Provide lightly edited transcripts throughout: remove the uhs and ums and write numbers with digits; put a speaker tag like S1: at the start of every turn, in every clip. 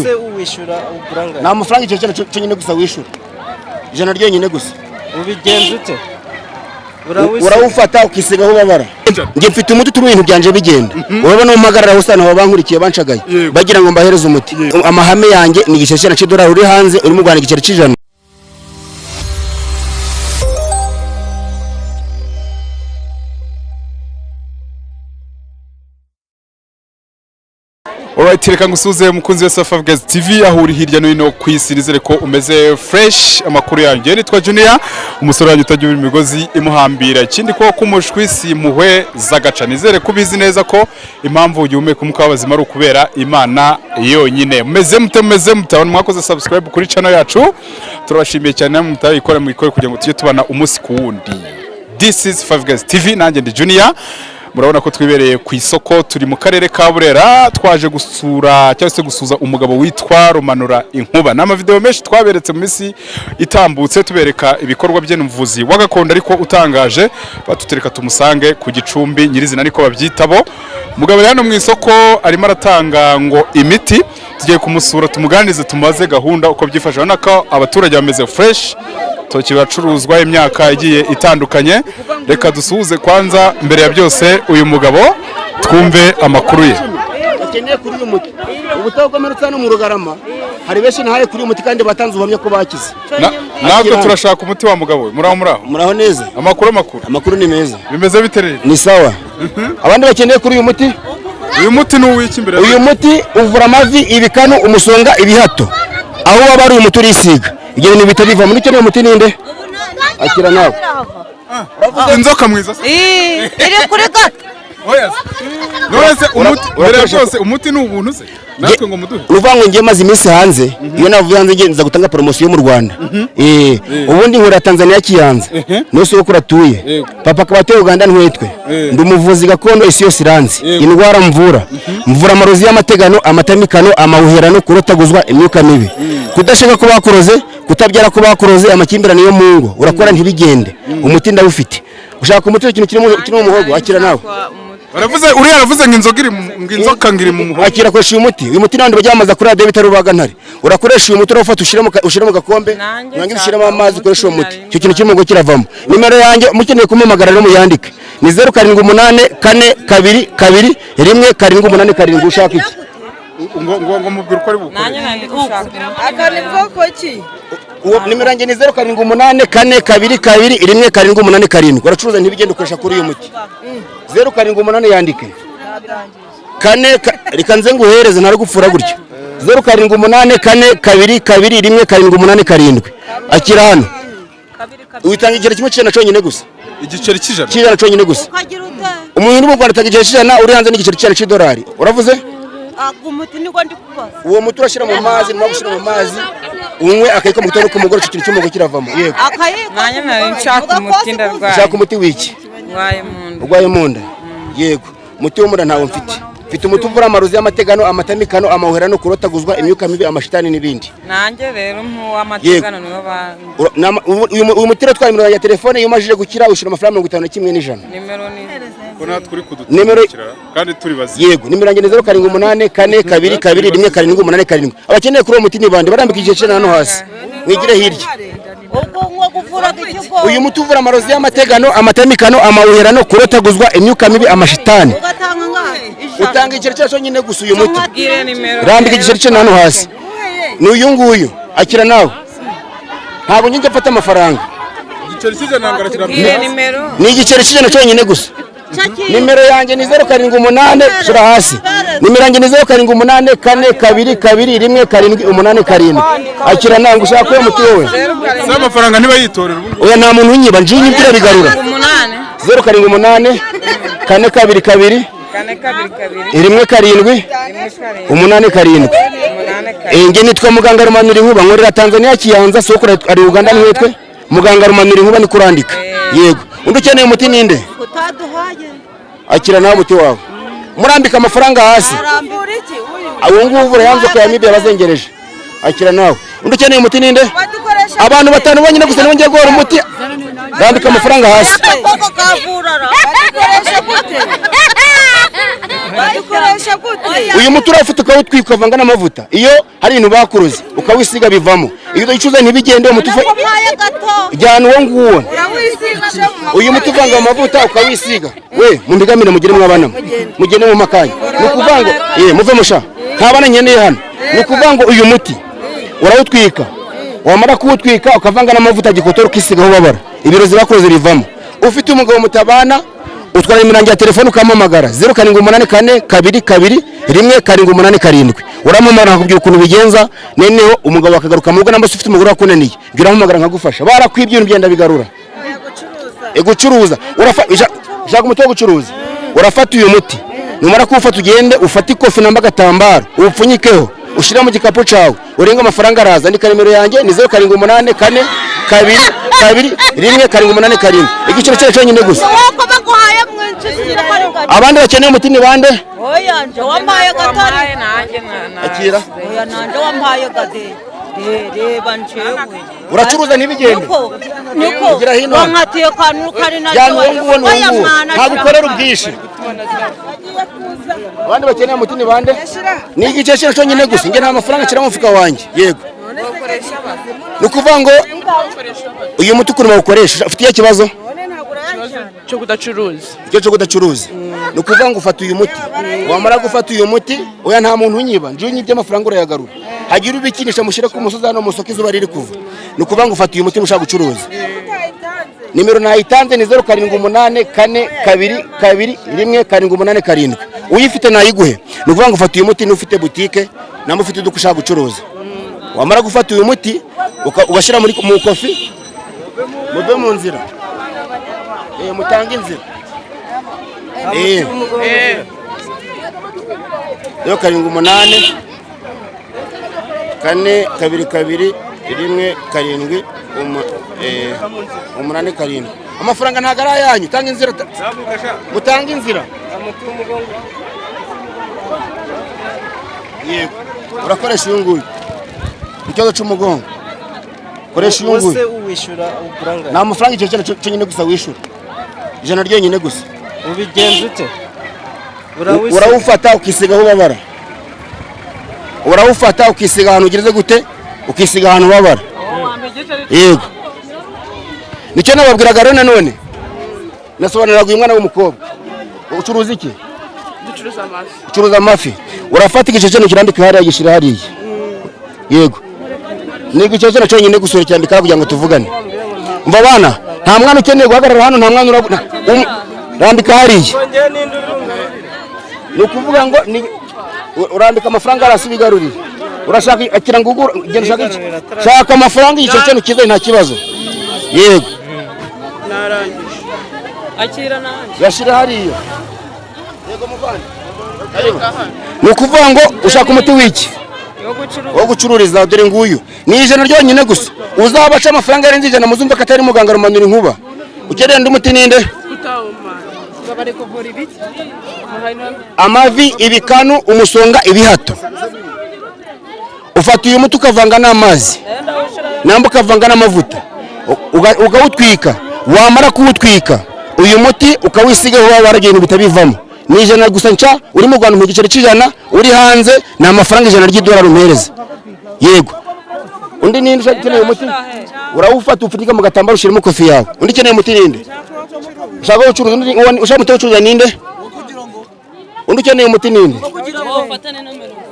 S1: Se uwishyura ugura angahe?
S2: Ni amafaranga igiceri cyonyine gusa wishyura, ijana ryonyine gusa.
S1: Ubigenza ute? Urawisiga?
S2: Urawufata ukisiga aho ubabara. Njye mfite umuti utuma ibintu byanje bigenda. Urabona umpagarara usana aba bankurikiye banshagaye bagira ngo mbahereze umuti. Amahame yanjye ni igiceri cy'ijana cy'idolari, uri hanze uri mu Rwanda igiceri cy'ijana.
S3: Alright, reka ngusuze mukunzi wa Safa Guys TV aho uri hirya no hino ku isi, nizere ko umeze fresh. Amakuru yanjye nitwa Junior, umusore wanjye utagira imigozi imuhambira. Ikindi ko kumushwi si impuhwe zagaca. Nizere ko ubizi neza ko impamvu ugihumeka umwuka w'abazima ari ukubera Imana yonyine. Mumeze mute, mumeze mute? Abantu mwakoze subscribe kuri channel yacu, turabashimiye cyane. Namwe mutarayikora muyikore kugira ngo tujye tubana umunsi ku wundi. This is Five Guys TV, nanjye ndi Junior. Murabona ko twibereye ku isoko, turi mu karere ka Burera, twaje gusura cyangwa se gusuza umugabo witwa Rumanura Inkuba. Ni amavideo menshi twaberetse mu minsi itambutse tubereka ibikorwa bye, n'umuvuzi wa gakondo ariko utangaje. Batutereka tumusange ku gicumbi nyirizina niko babyitabo. Mugabo hano mu isoko arimo aratanga ngo imiti, tugiye kumusura tumuganirize tumubaze gahunda uko byifashe. Urabona ko abaturage bameze fresh, toki bacuruzwa imyaka igiye itandukanye. Reka dusuhuze kwanza mbere ya byose uyu mugabo twumve amakuru ye.
S2: Bakeneye kuri uyu muti ubutagomerutse hano mu Rugarama, hari benshi nahaye kuri uyu muti kandi batanze ubuhamya ko bakize.
S3: Natwe turashaka umuti wa mugabo we. Muraho muraho?
S2: Muraho neza.
S3: Amakuru amakuru?
S2: Amakuru ni meza.
S3: Bimeze bite rero?
S2: Ni sawa. Abandi bakeneye kuri uyu muti?
S3: Uyu muti ni uw'iki mbere?
S2: Uyu muti uvura amavi, ibikanu, umusonga, ibihato. Aho waba ari uyu muti urisiga ibyo bintu bihita biva muri. Ukeneye umuti ninde? Akira nawe.
S3: Inzoka mwiza se?
S4: Iri kuri gato.
S3: Oya se. None se umuti mbere ya byose umuti ni ubuntu se? Natwe ngo muduhe.
S2: Uruvuga ngo ngiye maze iminsi hanze, iyo navuye hanze ngiye nza gutanga poromosiyo mu Rwanda. Ubundi nkorera Tanzania Kiyanza, niho sogokuru atuye. Papa akaba atuye Uganda ntwetwe. Ndi umuvuzi gakondo, isi yose iranzi. Indwara mvura, mvura amarozi y'amategano, amatamikano, amahuherano, kurotaguzwa, imyuka mibi, kudashaka ko bakuroze, kutabyara ko bakuroze, amakimbirane yo mu ngo, urakora ntibigende. Umuti ndawufite. Ushaka umuti w'ikintu kiri mu muhogo? Akira nawe.
S3: Baravuze uriya aravuze ngo inzoga iri ngo inzoka ngo iri mu muhogo.
S2: Akira, koresha uyu muti. Uyu muti n'abandi bajya bamaza kuri radiyo bita Rubagantare. Urakoresha uyu muti, urawufata ushyire mu gakombe.
S5: Nanjye
S2: nurangiza
S5: nshaka
S2: ushyiremo amazi.
S5: umuti.
S2: Ukoresha uwo muti.
S5: Nari
S2: Icyo kintu kiri mu muhogo kiravamo. Nimero yanjye mukeneye kumpamagara rero muyandike, ni 0784221787. Ushaka iki?
S3: Ngo mubwire uko ari bukore.
S5: Nanjye nari gushaka.
S4: Aka ni bwoko ki?
S2: Uwo nimero yanjye ni 0784221787. Uracuruza ntibigende, ukoresha kuri uyu muti. 078, yandike kane reka nze nguhereze ntari gupfura gutya. 0784221787. Akira hano, witanga igiceri kimwe cy'ijana cyonyine gusa.
S3: Igiceri cy'ijana?
S2: Cy'ijana cyonyine gusa.
S4: Ukagira ute?
S2: Umuntu uri mu Rwanda atanga igiceri cy'ijana, uri hanze n'igiceri cy'ijana cy'idolari. Uravuze?
S4: Umuti niko ndi kubaza.
S2: Uwo muti urashyira mu mazi, numara gushyira mu mazi unywe akayiko mu gitondo k'umugore, icyo kintu cy'umuhogo kiravamo. Yego.
S4: Akayiko.
S5: Nanjye nari nshaka umuti, ndarwaye.
S2: Ushaka umuti w'iki?
S5: Ndwaye mu nda.
S2: Urwaye mu nda? Yego, umuti wo mu nda ntawo mfite. Mfite umuti uvura amarozi y'amategano, amatamikano, amahuherano, kurotaguzwa, imyuka mibi, amashitani n'ibindi.
S5: Nanjye rero nk'uw'amategano nibo ba
S2: Uyu muti rero twara nimero ya telefone, iyo umajije gukira wishyura amafaranga 51 n'ijana.
S5: Nimero ni?
S3: Ko natwe uri
S2: Nimero-
S3: kudutumikira kandi turi bazima.
S2: Yego, nimero yanjye ni 0784221787. Abakeneye kuri uwo muti ni bande? Barambika igiceri cy'ijana hano hasi, mwigire hirya.
S4: Ubwo nko kuvuraga ikigo.
S2: Uyu muti uvura amarozi y'amategano, amatamikano, amahuherano, kurotaguzwa, imyuka mibi, amashitani.
S4: Ugatanga angahe? Ijana.
S2: Utanga igiceri cyacu cyonyine gusa uyu muti.
S5: Bwire nimero.
S2: Rambika igiceri cy'ijana hano hasi. Ni uyu nguyu, akira nawe. Ntabwo njya mfata amafaranga.
S3: Igiceri cy'ijana ngo arakirambika.
S5: Bwire nimero.
S2: Ni igiceri cy'ijana cyonyine gusa. Nimero yanjye ni 078, shyira hasi. Nimero yanjye ni 0784221787. Akira nawe ngo ushaka uwo muti wowe.
S3: Se amafaranga ntibayitorera ubu ngubu?
S2: Oya, nta muntu unyiba, njiye inyibwira bigarura.
S5: 8.
S2: 078 422
S5: 422
S2: 17
S5: 17
S2: 87.
S5: 87.
S2: Njye nitwa muganga Rumanura Inkuba, nkorera Tanzania Kiyanza, sokora ari Uganda ntwetwe. Muganga Rumanura Inkuba ni kurandika. Yego, undi ukeneye umuti ninde?
S4: Utaduhaye.
S2: Akira nawe umuti wawe, murambika amafaranga hasi.
S4: Arambura iki uyu?
S2: Uwo nguwo uvura yanzoka ya mibi yabazengereje. Akira nawe. Undi ukeneye umuti ninde?
S4: Badukoresha.
S2: Abantu batanu bonyine gusa nibo ngiye guhora umuti. Rambika amafaranga hasi.
S4: Akaboko kavurara. Badukoresha gute? Bayikoresha gute?
S2: Uyu muti urawufata ukawutwika, ukavanga n'amavuta. Iyo hari ibintu bakuruze ukawisiga bivamo. Iyo udacuza ntibigende, umuti
S4: Wampaye gato.
S2: Jyana uwo nguwo.
S4: Urawisiga mu
S2: Uyu muti uvanga amavuta ukawisiga. We mumbigamire, mugire mwabana, mugende mu makanya. Ni ukuvuga ngo muve musha, nta bana nkeneye hano. Ni ukuvuga ngo uyu muti urawutwika, wamara kuwutwika ukavanga n'amavuta gikotora, ukisiga aho ubabara, ibirozi bakoze bivamo. Ufite umugabo mutabana, utwara imirangi ya telefone ukampamagara: 0784221787. Urampamagara nkakubwira ukuntu bigenza, noneho umugabo akagaruka mu rugo. Namba se ufite umugore wakunaniye, jya urampamagara nkagufasha. Barakwibye ibintu byenda bigarura. Gucuruza, ushaka umuti wo gucuruza, urafata uyu muti. Numara kuwufata ugende ufate ikofi namba agatambaro, uwupfunyikeho, ushyire mu gikapu cyawe, urenge amafaranga araza. Andika nimero yanjye ni 0784221787. Igiciro cyayo cyonyine gusa.
S4: Wako baguhaye mwinshi shyira ko ari gato.
S2: Abandi bakeneye umuti ni bande?
S4: Oya, nje wampaye gato.
S5: Wampaye nanjye na
S2: Akira.
S4: Oya, nanje wampaye gato. Reba njewe.
S2: Uracuruza ntibigende.
S4: Niko niko.
S2: Gira hino.
S4: Wankatiye kantu kari na
S2: Jyana uwo nguwo n'uwo
S4: Oya
S2: nguwo.
S4: mwana.
S2: Ntabwo ukorera ubwishyu. Abandi bakeneye umuti ni bande? Ni igice cyo cyonyine gusa. Njye nta mafaranga nshyira mu mufuka wanjye. Yego, ni ukuvuga ngo uyu muti ukuntu bawukoresha, ufite ikihe kibazo?
S6: Cyo kudacuruza.
S2: Icyo cyo kudacuruza. Ni ukuvuga ngo ufata uyu muti, wamara gufata uyu muti, oya, nta muntu unyiba. Njye unyibye amafaranga urayagarura. Hagira ubikinisha mushyire ku musozi hano mu soko izuba riri kuva. Ni ukuvuga ngo ufata uyu muti ushaka gucuruza. Nimero nayitanze ni 0784221787. Uyifite nayiguhe. Ni ukuvuga ngo ufata uyu muti n'ufite butike namba ufite iduka ushaka gucuruza. Wamara gufata uyu muti ugashyira muri mu kofi. Muve mu nzira, mutange inzira. 078422 787. Amafaranga ntabwo ari ayanyu. Tanga inzira, mutange inzira. Yego, urakoresha uyu nguyu ikibazo cy'umugongo, koresha uyu
S1: Wose
S2: nguyu.
S1: Uwishyura ugura angahe?
S2: Ni amafaranga icyo kintu cyonyine gusa wishyura, 100 ryonyine gusa.
S1: Ubigenza ute? Urawisiga?
S2: Urawufata ukisiga aho ubabara. Urawufata ukisiga ahantu ugeze gute, ukisiga ahantu ubabara. Yego, nicyo nababwiraga rero. Nanone nasobanuriraga uyu mwana w'umukobwa. Ucuruza iki?
S6: Ducuruza amafi.
S2: Ucuruza amafi. Urafata igice cyo kirambika hariya, gishyira hariya. Yego, ni igice cyo cyonyine gusa kirambika kugira ngo tuvugane. Umva bana, nta mwana ukeneye guhagarara hano, nta mwana rambika hariya.
S1: Kongera n'indi urunga.
S2: Ni ukuvuga ngo ni urambika amafaranga arasubigarurira. Urashaka akira ngo ugura, genda ushaka iki, shaka amafaranga, igice cyo kiza, nta kibazo. Yego.
S6: Narangije.
S5: Akira nanjye.
S2: Yashira hariya. Yego muvandi, ni ukuvuga ngo ushaka umuti w'iki?
S5: Yo gucuruza.
S2: Wo gucururiza. Dore nguyu, ni 100 ryonyine gusa. Uzabaca amafaranga arenze 100 muzumva ko atari muganga rumanura inkuba. Ukeneye undi muti ninde?
S6: Kutawuma. Bari kuvura ibiki?
S2: Amavi, ibikanu, umusonga, ibihato. Ufata uyu muti ukavanga n'amazi namba ukavanga n'amavuta, ukawutwika. Wamara kuwutwika uyu muti ukawisiga aho waba waragiye, ibintu bitabivamo. Ni 100 gusa nca. Uri mu Rwanda mu giceri cy'100, uri hanze ni amafaranga 100 ry'idolari umpereza. Yego, undi ninde ushaka ukeneye umuti? Urawufata upfunyika mu gatambaro, ushyiramo kofi yawe. Undi ukeneye umuti ninde? Ushaka gucuruza? Undi ushaka umuti wo gucuruza ninde? Undi ukeneye umuti ninde?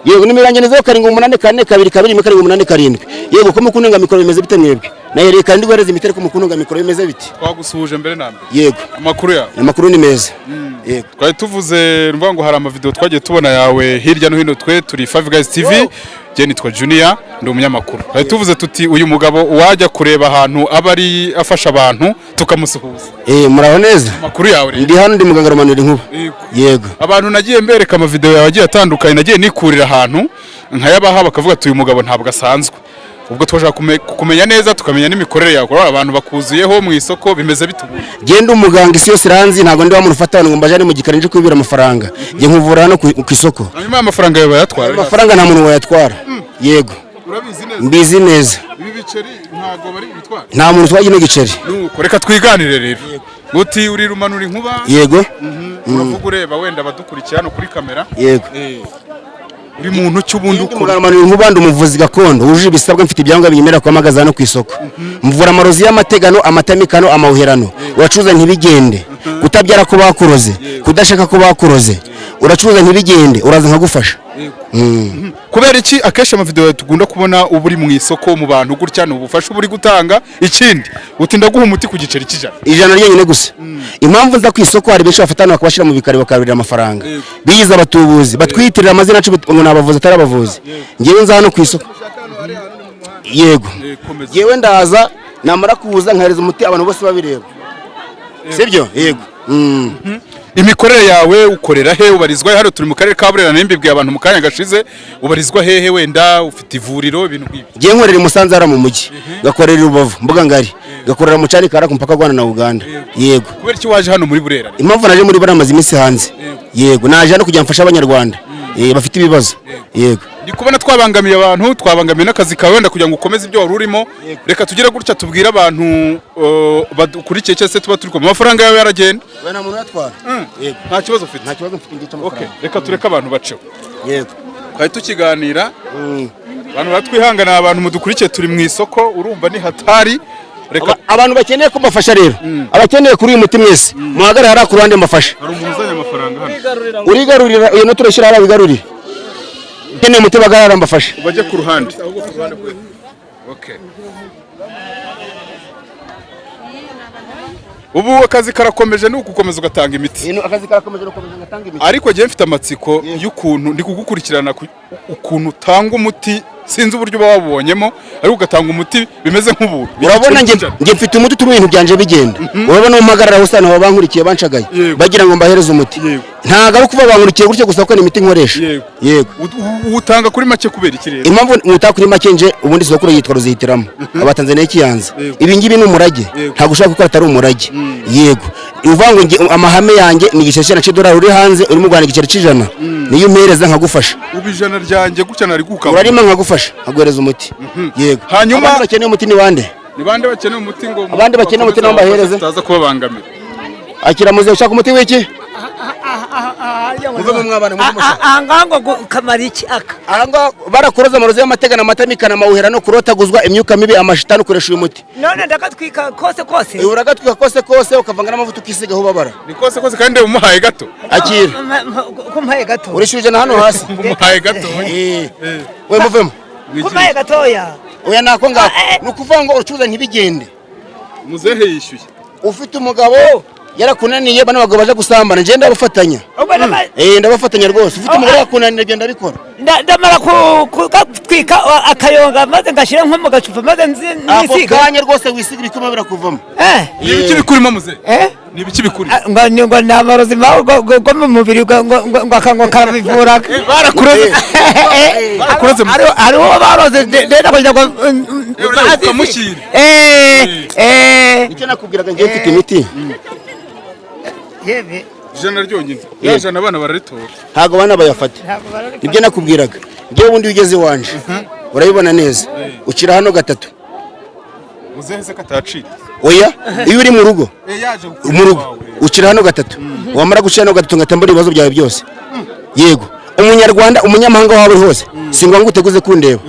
S2: Yego, nimero yanjye ni 0784221787. Yego, ko mukununga mikoro bimeze bite mwebwe? Nahereye kandi guhereza imiti, ariko mukununga mikoro bimeze bite?
S3: Twagusuhuje mbere na mbere.
S2: Yego.
S3: Amakuru yawe?
S2: Amakuru ni meza, yego.
S3: Twari tuvuze mvuga ngo hari amavideo twagiye tubona yawe hirya no hino. Twe turi Five Guys TV, jye nitwa Junior, ndi umunyamakuru. Twari tuvuze tuti uyu mugabo uwajya kureba ahantu aba ari afasha abantu tukamusuhuza.
S2: Muraho neza.
S3: Amakuru yawe rero?
S2: Ndi hano, ndi muganga rumanura inkuba.
S3: Yego.
S2: Yego.
S3: Abantu nagiye mbereka amavideo yawe agiye atandukanye, nagiye nikurira ahantu nkayabaha, bakavuga ati uyu mugabo ntabwo asanzwe. Ubwo twashaka kumenya neza, tukamenya n'imikorere yawe. Kuko abantu bakuzuyeho mu isoko, bimeze bite ubu?
S2: Genda, umuganga isi yose iranzi. Ntabwo ndi wa muntu ufata abantu ngo mbajane mu gikari nje kwibira amafaranga. Njye nkuvura hano ku isoko.
S3: Hanyuma amafaranga yawe bayatwara?
S2: Amafaranga nta muntu wayatwara, yego.
S3: Urabizi neza?
S2: Mbizi neza.
S3: Ibi biceri ntabwo bari bubitware?
S2: Nta muntu utwaye ino giceri.
S3: Nuko reka twiganire rero. Uti uri rumanura inkuba?
S2: Yego.
S3: Uravuga ureba wenda abadukurikira hano kuri kamera.
S2: Yego.
S3: Uri muntu ki ubundi ukora?
S2: Muganga Manura Inkuba, ndi umuvuzi gakondo wujuje ibisabwa, mfite ibyangombwa binyemerera kuhamagaza hano ku isoko. Mvura amarozi y'amategano, amatamikano, amawuherano, uracuruza ntibigende, kutabyara ko bakuroze, kudashaka ko bakuroze, uracuruza ntibigende, uraza nkagufasha.
S3: Kubera iki akenshi amavideo tugunda kubona uba uri mu isoko mu bantu gutya? Ni ubufasha uba uri gutanga? Ikindi, uti ndaguha umuti ku giceri cy'ijana.
S2: 100 ryonyine gusa. Impamvu nza ku isoko, hari benshi bafata hano bakabashyira mu bikari bakabarira amafaranga, bigize abatubuzi, batwiyitirira amazina yacu ngo ni abavuzi atari abavuzi. Ngewe nza hano ku isoko, yego.
S3: Komeza.
S2: Ngewe ndaza, namara kuza nkahereza umuti abantu bose babireba, sibyo? Yego.
S3: Imikorere yawe, ukorera he, ubarizwa he? Hano turi mu karere ka Burera, n'imbibwiye abantu mu kanya gashize. Ubarizwa hehe? Wenda ufite ivuriro, ibintu nk'ibyo.
S2: Ngewe nkorera i Musanze hariya mu mujyi, gakorera i Rubavu mbuga ngari, gakorera mu Cyanikara ku mupaka wa Rwanda na Uganda, yego.
S3: Kubera iki waje hano muri Burera?
S2: Impamvu naje muri Burera, maze iminsi hanze, yego. Naje hano kugira ngo mfashe Abanyarwanda bafite ibibazo, yego.
S3: Ndi kubona twabangamiye abantu, twabangamiye n'akazi kawe. Wenda kugira ngo ukomeze ibyo wari urimo, reka tugire gutya tubwire abantu badukurikiye cyangwa se tuba turi kumwe, amafaranga yawe yaragenda.
S2: Nta muntu uyatwara, yego.
S3: Nta kibazo ufite?
S2: Nta kibazo mfite ngice
S3: Okay,
S2: amafaranga.
S3: reka tureke abantu baceho.
S2: Yego.
S3: Twari tukiganira, abantu batwihangana, abantu mudukurikiye, turi mu isoko, urumva ni hatari. Reka
S2: Abantu bakeneye ko mbafasha rero, abakeneye kuri uyu muti mwese muhagarare hariya ku ruhande mbafashe.
S3: Hari umuntu uzanye amafaranga hano.
S2: Urigarurira iyo note, urashyira hariya wigarurire. Ukeneye umuti bagarara mbafashe.
S3: Bajye ku ruhande. Okay. Ubu akazi karakomeje, ni ugukomeza ugatanga imiti?
S2: Ino akazi karakomeje, rukomeza ngatanga imiti.
S3: Ariko njyewe mfite amatsiko y'ukuntu ndi kugukurikirana, ukuntu utanga umuti. Sinzi uburyo uba wabubonyemo, ariko ugatanga umuti bimeze nk'ubuntu.
S2: Urabona nge mfite umuti utuma ibintu byanje bigenda. Urabona umpagarara hose hano bankurikiye banshagaye, bagira ngo mbahereze umuti. Ntabwo ari ukuba bankurikiye gutyo gusa, kuko ni imiti nkoresha. Yego.
S3: Utanga kuri make kubera iki rero?
S2: Impamvu mwita kuri make, nje ubundi sokuru yitwa Ruzihitiramo, Abatanzaniya Kiyanza. Ibi ngibi ni umurage, ntabwo ushobora gukora atari umurage, yego. Uvuga ngo nge amahame yanjye ni igiceri cy'idolari, uri hanze, uri mu Rwanda igiceri cy'ijana niyo umpereza nkagufasha.
S3: Ubu 100 ryanjye gutya nari gukaba?
S2: Urarima nkagufasha, nkaguhereza umuti, yego.
S3: Hanyuma-
S2: Abandi bakeneye umuti ni bande?
S3: Ni bande bakeneye umuti ngo
S2: Abandi bakeneye umuti nabo mbahereze?
S3: Tutaza kubabangamira.
S2: Akira muzehe, ushaka umuti w'iki? Muvemo mwabana, muvemo.
S4: Aha ngaha ngo kamara iki aka?
S2: Aha ngaha barakuroza amarozi y'amategano, amatamikana, amawuhera no kurotaguzwa, imyuka mibi, amashitani, ukoresha uyu muti.
S4: None ndagatwika kose kose?
S2: Uragatwika kose kose, ukavanga n'amavuta ukisiga aho ubabara.
S3: Ni kose kose kandi umuhaye gato.
S2: Akira.
S4: Ko mpaye gato?
S2: Urishyura 100 hano hasi.
S3: Umuhaye gato.
S2: We muvemo.
S4: Ko mpaye gatoya?
S2: Oya, nako ngako ni ukuvuga ngo ucuruza ntibigende.
S3: Muzehe yishyuye.
S2: Ufite umugabo yarakunaniye, bano bagabo baje gusambana, njye ndabafatanya.
S4: Ubwo
S2: Ndabafatanya rwose. Ufite umugore yakunaniye, genda ndabikora.
S4: Ndamara kugatwika akayonga, maze ngashyira nko mu gacupa, maze
S2: Ako
S4: nisiga.
S2: kanya rwose wisiga ibikuma birakuvamo.
S3: Ni ibiki bikurimo, muzehe?
S4: Eh?
S3: Ni ibiki bikurimo?
S4: Ah, ngo ni ngo ni amarozi ngo mu mubiri ngo ngo karabivura.
S3: Barakuroze. Barakuroze.
S4: Hariho baroze ndenda kugira ngo
S3: Ukamushyira.
S2: Nicyo nakubwiraga, njye mfite imiti.
S4: Yewe.
S3: 100 ryonyine ya 100 abana bararitora.
S2: Ntabwo abana bayafata. Nibyo nakubwiraga, njyewe ubundi iyo ugeze iwanje urabibona neza, ucira hano gatatu.
S3: Muzehe se katacitse?
S2: Oya, iyo uri mu rugo,
S3: Yaje
S2: mu rugo ucira hano gatatu, wamara gucira hano gatatu ngahita mbona ibibazo byawe byose, yego. Umunyarwanda, umunyamahanga, waba uri hose, si ngombwa ngo uteguze kundeba,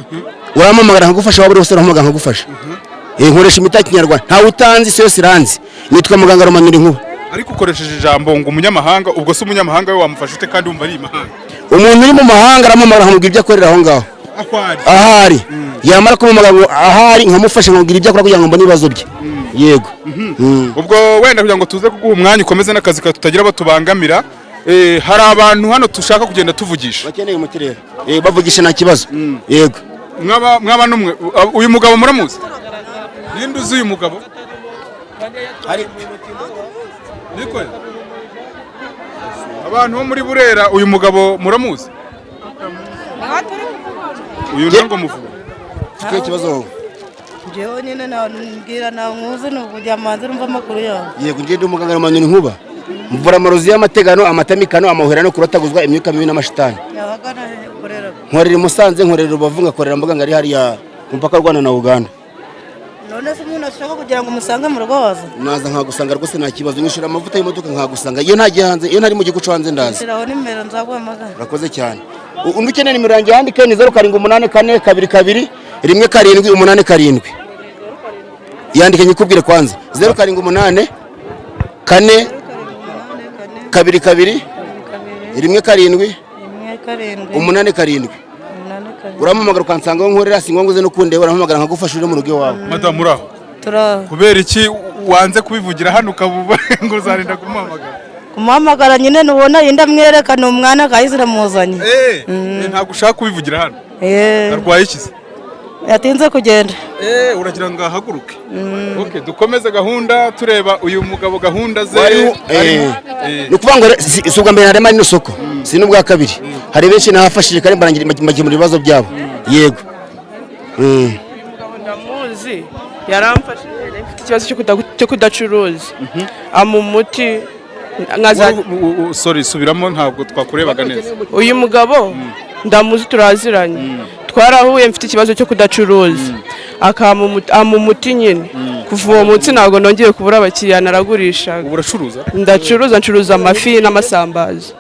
S2: urampamagara nkagufasha. Waba uri hose urampamagara nkagufasha. Nkoresha imiti ya kinyarwanda, ntawe utanzi, isi yose iranzi, nitwa muganga Rumanura Inkuba.
S3: Ariko ukoresheje ijambo ngo umunyamahanga, ubwo se umunyamahanga we wamufasha ute kandi wumva ari imahanga?
S2: Umuntu uri mu mahanga arampamagara nkamubwira ibyo akorera aho ngaho.
S3: Aho ari.
S2: Ahari yamara kumumagara ngo ahari, nkamufasha nkamubwira ibyo akora kugira ngo mbone ibibazo bye, yego.
S3: Ubwo wenda kugira ngo tuze kuguha umwanya ukomeze n'akazi kawe, tutagira abo tubangamira, hari abantu hano dushaka kugenda tuvugisha.
S2: Bakeneye umuti rero, bavugisha nta kibazo, yego.
S3: Mwaba n'umwe, uyu mugabo muramuzi? Ninde uzi uyu mugabo? Niko abantu bo muri Burera, uyu mugabo muramuzi? Uyu nango muvuga.
S2: Ufite ikibazo wowe?
S7: Njyewe nyine nabwira nta ni ukujya manzi numva amakuru yawe.
S2: Yego, njye ndi umuganga Rumanura Inkuba, mvura amarozi y'amategano, amatamikano, amahera no kurotaguzwa, imyuka mibi n'amashitani.
S7: Yahagana he ukorera?
S2: Nkorera i Musanze, nkorera i Rubavu, ngakorera mbuga ngari hariya ku mupaka wa Rwanda na Uganda.
S7: None se umuntu ashaka kugira ngo umusange mu rugo waza?
S2: Naza nkagusanga rwose, nta kibazo. Nyishyura amavuta y'imodoka nkagusanga. Iyo ntagiye hanze, iyo ntari mu gihugu cyo hanze, ndaza.
S7: Shyiraho nimero nzaguhamagara.
S2: Urakoze cyane. Undi ukeneye nimero yanjye yandike, ni 0784221787. Yandike nyikubwire kwanza: 078422
S7: 1 7
S2: 87.
S7: 8 7.
S2: Urampamagara ukansanga aho nkorera. Si ngombwa uze no kundeba, urampamagara nkagufasha uri mu rugo iwawe.
S3: Madamu, uraho?
S7: Turaho.
S3: Kubera iki wanze kubivugira hano, ukabuba ngo uzarinda kumuhamagara?
S7: Kumuhamagara nyine nubona yenda amwereka, ni umwana kahise iramuzanye.
S3: Ntabwo ushaka kubivugira hano?
S7: Eh.
S3: Arwaye iki se?
S7: Yatinze kugenda.
S3: Uragira ngo ahaguruke. Okay, dukomeze gahunda tureba uyu mugabo, gahunda ze.
S2: Ni ukuvuga ngo si ubwa mbere narema rino soko, si n'ubwa kabiri. Hari benshi nahafashije kandi mbarangira mbakemura ibibazo byabo, yego.
S6: Umugabo ndamuzi, yaramfashije. Nari mfite ikibazo cyo kudacuruza, ampa umuti nkaza.
S3: Sorry, subiramo, ntabwo twakurebaga neza.
S6: Uyu mugabo ndamuzi, turaziranye, twarahuye. Mfite ikibazo cyo kudacuruza, akampa ampa umuti nyine. Kuva uwo munsi ntabwo nongeye kubura abakiriya, naragurishaga.
S3: Ubu uracuruza?
S6: Ndacuruza, ncuruza amafi n'amasambaza.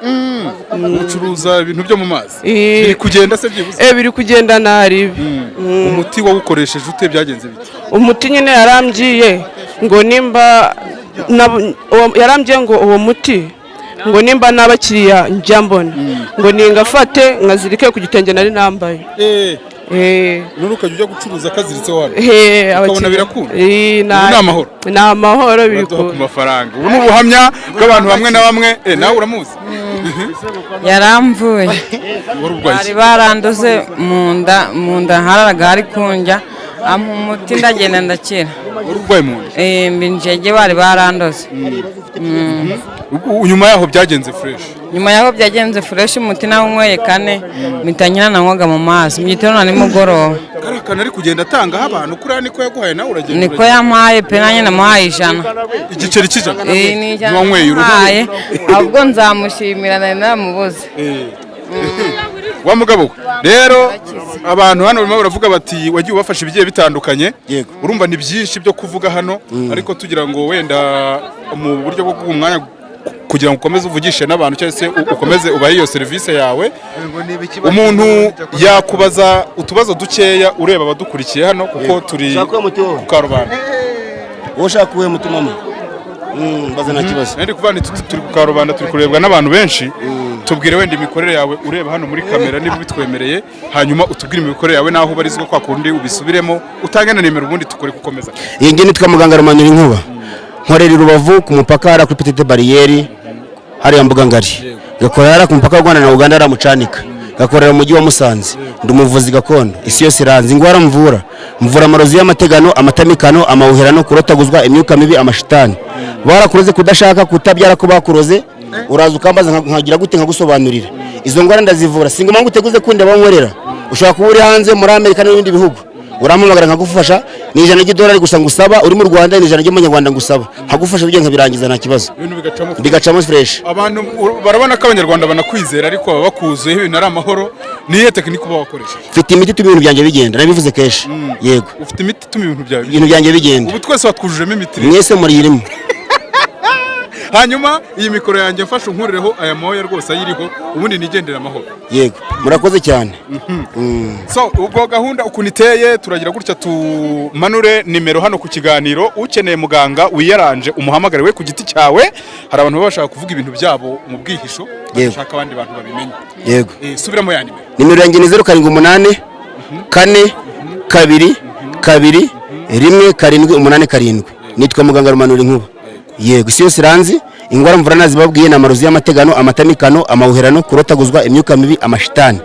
S3: Ucuruza ibintu byo mu mazi?
S6: Eh.
S3: Biri kugenda se byibuze?
S6: Eh, biri kugenda ntaribi.
S3: Umuti wawukoresheje ute? Byagenze bite?
S6: Umuti nyine yarambwiye ngo nimba yarambwiye ngo uwo muti, ngo nimba n'abakiriya njya mbona, ngo ningafate nkazirike ku gitenge nari nambaye.
S3: None ukajya ujya gucuruza kaziritse hano?
S6: Eh,
S3: ukabona
S6: abakiriya-
S3: birakunda?
S6: Eh,
S3: Ubu ni amahoro?
S6: Ni amahoro, biri
S3: Uraduha ku
S6: ku
S3: mafaranga. Ubu ni ubuhamya bw'abantu bamwe na bamwe. Nawe uramuzi?
S5: Yaramvuye.
S3: Wari urwaye
S5: Bari
S3: iki?
S5: barandoze mu nda, hararaga hari kunjya, ampa umuti ndagenda ndakira.
S3: Wari urwaye mu nda?
S5: Eh, mbinjege bari barandoze.
S3: Nyuma yaho byagenze fresh?
S5: Nyuma yaho byagenze fresh. Umuti nawe unyweye kane mpita nkira. Nanywaga mu mazi mu gitondo na nimugoroba.
S3: Kariya kantu ari kugenda atangaho abantu kuriya niko yaguhaye nawe? Uragenda
S5: Niko yampaye pe, nanjye namuhaye 100.
S3: Igiceri cy'ijana?
S5: Eh, ni 100.
S3: Wanyweye uruhu?
S5: Namuhaye, ahubwo nzamushimira, nari naramubuze.
S3: Wa mugabo we, rero abantu hano barimo baravuga bati wagiye ubafasha ibigiye bitandukanye.
S2: Yego.
S3: Urumva ni byinshi byo kuvuga hano, ariko tugira ngo wenda mu buryo bwo guha umwanya kugira ngo ukomeze uvugishe n'abantu cyangwa se ukomeze ubahe iyo serivisi yawe, umuntu yakubaza utubazo dukeya ureba abadukurikiye hano, kuko turi
S2: Ushaka uwo muti wowe?
S3: ku karubanda.
S2: Wowe ushaka uwuhe muti mama? Mbaza nta kibazo.
S3: Nari kuvuga nti turi ku karubanda, turi kurebwa n'abantu benshi. Tubwire wenda imikorere yawe ureba hano muri kamera niba ubitwemereye, hanyuma utubwire imikorere yawe n'aho ubarizwa, kwa kundi ubisubiremo, utange na nimero, ubundi tukore gukomeza.
S2: Iyi ngiyi nitwa muganga Rumanura Inkuba, nkorera i Rubavu ku mupaka hariya kuri petite barrière, hariya mbuga ngari. Gakorera hariya ku mupaka w'u Rwanda na Uganda, hariya mucanika. Gakorera mu mujyi wa Musanze. Ndi umuvuzi gakondo, isi yose iranzi. Ingwara mvura, mvura amarozi y'amategano, amatamikano, amawuherano, kurotaguzwa, imyuka mibi, amashitani barakuroze, kudashaka, kutabyara ko bakuroze. Uraza ukambaza nkagira gute, nkagusobanurira. Izo ndwara ndazivura. Si ngombwa ngo uteguze kundi abankorera. Ushobora kuba uri hanze muri Amerika n'ibindi bihugu, urampamagara nkagufasha. Ni 100 ry'idolari gusa ngusaba. Uri mu Rwanda ni 100 ry'amanyarwanda ngusaba, nkagufasha ibyo nkabirangiza nta kibazo.
S3: Ibintu bigacamo?
S2: Bigacamo fresh.
S3: Abantu barabona ko Abanyarwanda banakwizera, ariko baba bakuzuyeho ibintu ari amahoro. Niyo tekinike uba wakoresheje?
S2: Mfite imiti ituma ibintu byanjye bigenda, nabivuze kenshi, yego.
S3: Ufite imiti ituma ibintu byawe
S2: Ibintu byanjye bigenda.
S3: Ubu twese watwujujemo imiti rero.
S2: Mwese muriyirimo.
S3: Hanyuma iyi mikoro yanjye mfashe unkurireho aya moya rwose ayiriho, ubundi nigendere amahoro.
S2: Yego, murakoze cyane.
S3: So ubwo gahunda ukuntu iteye, turagira gutya tumanure nimero hano ku kiganiro. Ukeneye muganga wiyaranje umuhamagare we ku giti cyawe. Hari abantu baba bashaka kuvuga ibintu byabo mu bwihisho, badashaka abandi bantu babimenya.
S2: Yego.
S3: Subiramo ya nimero.
S2: Nimero yanjye ni 0784221787. Nitwa muganga Rumanura Inkuba, yego. Isi yose iranzi. Ingwara mvura nazibabwiye, ni amarozi y'amategano, amatamikano, amawuherano, kurotaguzwa, imyuka mibi, amashitani.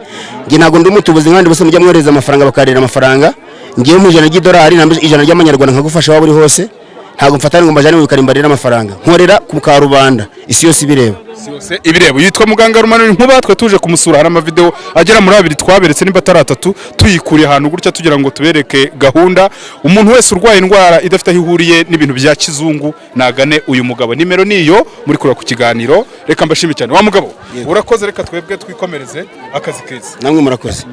S2: Njye ntabwo ndi umutubuzi nk'abandi bose mujya mwohereza amafaranga bakarira amafaranga. Ngewe mu 100 ry'idolari namba 100 ry'amanyarwanda nkagufasha waba uri hose. Ntabwo mfatana ngo mbajane mu bikari mbarire amafaranga. Nkorera ku karubanda, isi yose ibireba.
S3: Isi yose ibireba. Yitwa muganga Rumanura Inkuba. Twe tuje kumusura. Hari amavideo agera muri abiri twaberetse, nimba atari atatu, tuyikuriye ahantu gutya tugira ngo tubereke gahunda. Umuntu wese urwaye indwara idafite aho ihuriye n'ibintu bya kizungu nagane uyu mugabo. Nimero niyo muri kureba ku kiganiro. Reka mbashime cyane. Wa mugabo, urakoze. Reka twebwe twikomereze akazi keza.
S2: Namwe murakoze.